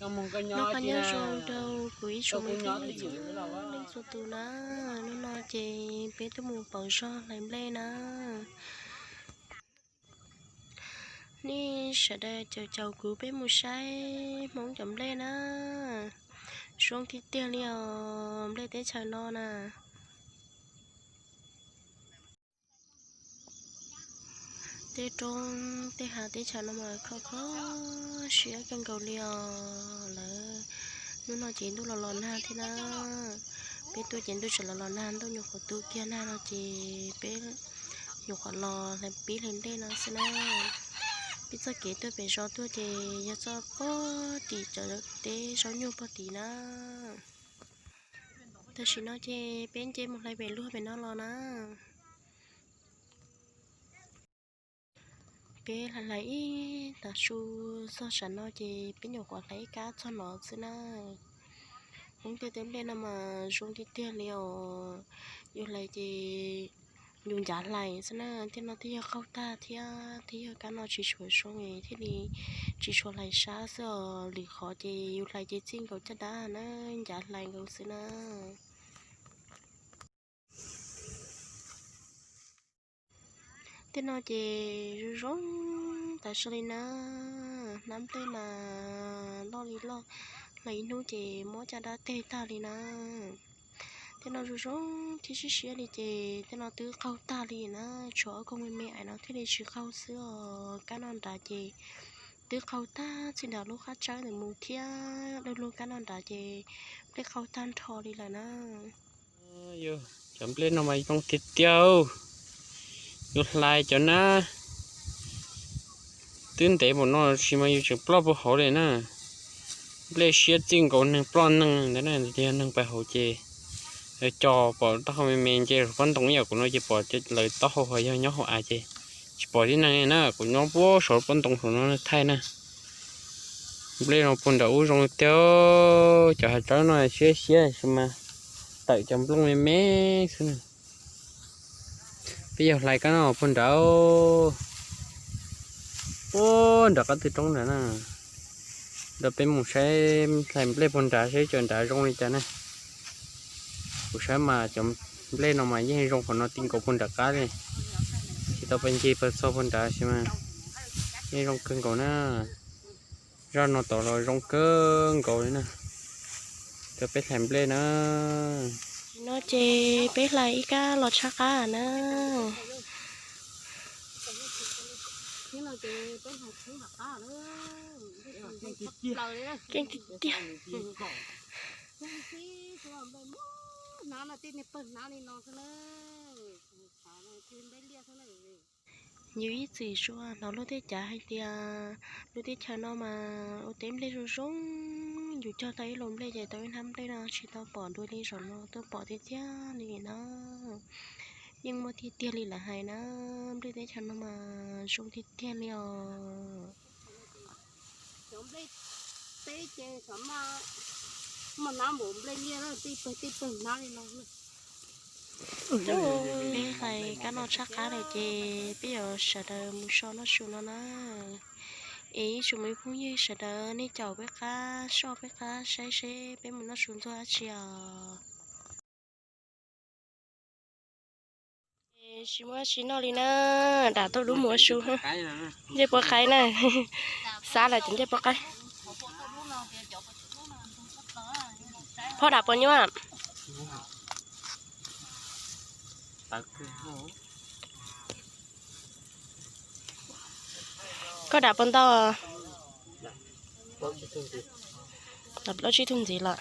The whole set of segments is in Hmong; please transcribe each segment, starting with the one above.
Noj qab nyob zoo rau kuv ib tsoom me phooj ywg txhua leej txhua tus na. Hnub no ces peb tuaj mus pauv zog hlais nplej na. Nej sawv daws caum caum kuv peb mus saib Hmoob cov nplej na. Zoo tiag tiag li os, nplej teb chaws no na. Tej roob tej hav teb chaws no mas kho kho siab kawg nkaus li os. Lawv hnub no ces ntuj los los nag thiab na. Peb tuaj ces ntuj tseem los los nag, ntuj nyuam qhuav tu kiag nag no ces peb nyuam qhuav los hlais pib hlais nplej no xwb na. Peb txoj kev tuaj pem zos tuaj ces yog txoj pog tim cov teb zaub nyuj pog tim na. Tam sim no ces peb nce mus hlais pem luag pem no los na. Peb hlais hlais ib tag su txog tsam no ces peb nyuam qhuav hlais ib kab txog no xwb na. Hmoob tej teb nplej no mas zoo tiag tiag li os. Yus hlais ces yus ncav hlais xwb na, tej no twb yog qaug tag thiab twb yog kab no tsis tshua zoo thiaj li tsis tshua hlais sab xwb os. Lwm qhov ces yus hlais ces txij nkaus caj dab na, ncav hlais nkaus xwb na. Tej no ces zoo zoo tas zog li na. Hnab nplej mas loj li loj, hlais ib hnub ces mob caj dab teg tag li na. Tej no zoo zoo thiab siab siab li ces tej no twb qaug tag li na. Tshuav ob koog me me ais no thiaj li tsis qaug xwb os. Kab no nrad ces twb qaug tag txij nrad lub qab tsawb ntawd mus thiab. Lub lub kab no nrad ces nplej qaug tag nrho li lawm na. Cov nplej no mas zoo tiag tiag. Yus hlais cov na twb ntev npaum no tsis mas yus tseem ploj puag hauv li na. Nplej siab txij nkaus neeg ploj neeg ntawd na, yog neeg pais hauv ces co pom taub hau me me nce pob ntoo ib yam kuv no ces pom lawv taub hau ho yog nyob hauv av ces tsis pom tib neeg na. Kuv nyob puag saum pob ntoo saum no thaij na. Nplej no puag nram ub zoo tiag. Cov hav tsawb no siab siab sis mas tawm cov nplooj me me xwb na. Peb yog hlais kab no puag nrad, puag nram qab twg roob nrad na. Nrad peb mus saib hlais nplej puag nrad saib cov nrad zoo li cas na. Kuv saib mas cov nplej no mas yeej zoo qhov no ti nkaus puag nram qab li. Tsis tau pais nce pais txog puag nrad sis mas yeej zoo kawg nkaus na. Zaj no tod los zoo kawg nkaus li na. Cov peb hlais nplej na. No ces peb hlais ib kab los tshaj qab na. Keej tiag tiag. Yus ib txwm tsuas hnov luag tej cav hais tias lub teb chaws no mas ua teb nplej zoo zoo, yus cog tau ib lo nplej ces tau ib hnab nplej no tsis tau pom dua li zaum no tuaj pom tiag tiag li na. Yeej muaj tiag tiag li lawv hais na, nplej teb chaws no mas zoo tiag tiag li os. Cov nplej teb ces xyov muaj hnab npaum nplej liaj na, tej pawg tej pawg hnab li no. Peb hlais kab no tshaj qab lawm ces peb yuav sawv daws mus so noj su no na. Es ib tsoom me phooj ywg sawv daws nej caum peb qab soj peb qab saib seb peb mus noj su ntxuag dab tsi os. Tsis muaj dab tsi noj li na, dam tuaj dub mus ua su. Ncej puab qaib na, xav lawm ces ncej puab qaib. Phob dam puas nyuaj? Koj dam puas ntau? Dam plaub tsib tug ntxiv lawm.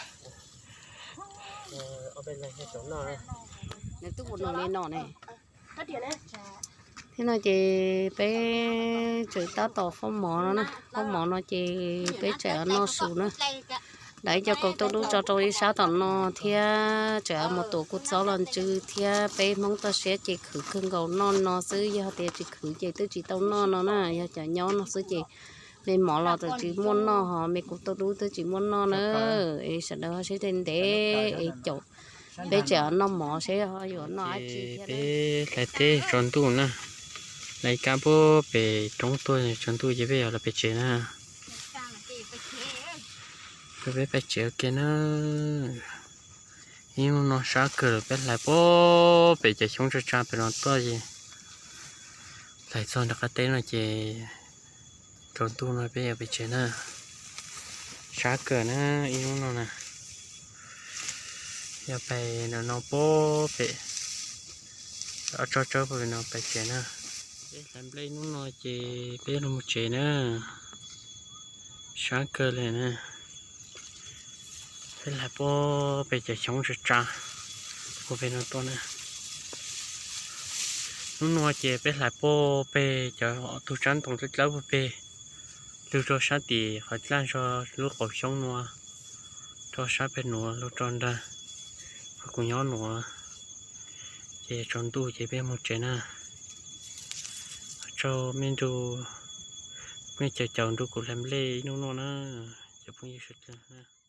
Thiab no ces peb tseem tab tom foob mov no na, foob mov no ces peb tseem noj su na. Dam ib co kaus tauj dub tso rau ib sab tom no thiab tseem mus tuav kua txob los ntsw thiab. Peb Hmoob toj siab ces khwv kawg nkaus, noj no xwb, yog tias tsis khwv ces twb tsis tau noj no na. Yog cov nyob no xwb ces me mov los twb tsis muaj noj, ho me kaus tauj dub twb tsis muaj noj na. Es sawv daws ho sib ntev ntev es caum peb tseem noj mov seb ho yuav noj dab tsi thiab. Peb hlais teb tsaus ntuj na, hlais kab puag pem roob tuaj tsaus ntuj ces peb yuav los pem tsev na. Peb pais tsev ua ke na. Ib hnub no sab kawg lawm, peb hlais puag pem cov xyoob tsa tsa pem no tuaj es hlais txog nram qab teb no ces tsaus ntuj no peb yuav pais tsev na. Sab kawg na, ib hnub no na. Yog pais ntawm no puag pem, ob tsob tsawb puag pem no pais tsev na. Peb hlais nplej hnub no ces peb yuav los mus tsev na. Sab kawg li na. Peb hlais puag pem cov xyoob tsa tsa puag pem no tuaj na. Hnub no ces peb hlais puag pem cov tus tsab ntoo dlawb dlawb puag pem, lug rau sab tim qhov dlaj zog lub qaum xyoob nuav, rau sab pem nuav lug rau nrag qhov kuv nyob nuav, ces tsaus ntuj ces peb mus tsev na. Ua tsaug mej nrug, mej caum caum nrug kuv hlais nplej ib hnub no na, cov phooj ywg sawv dlawg na.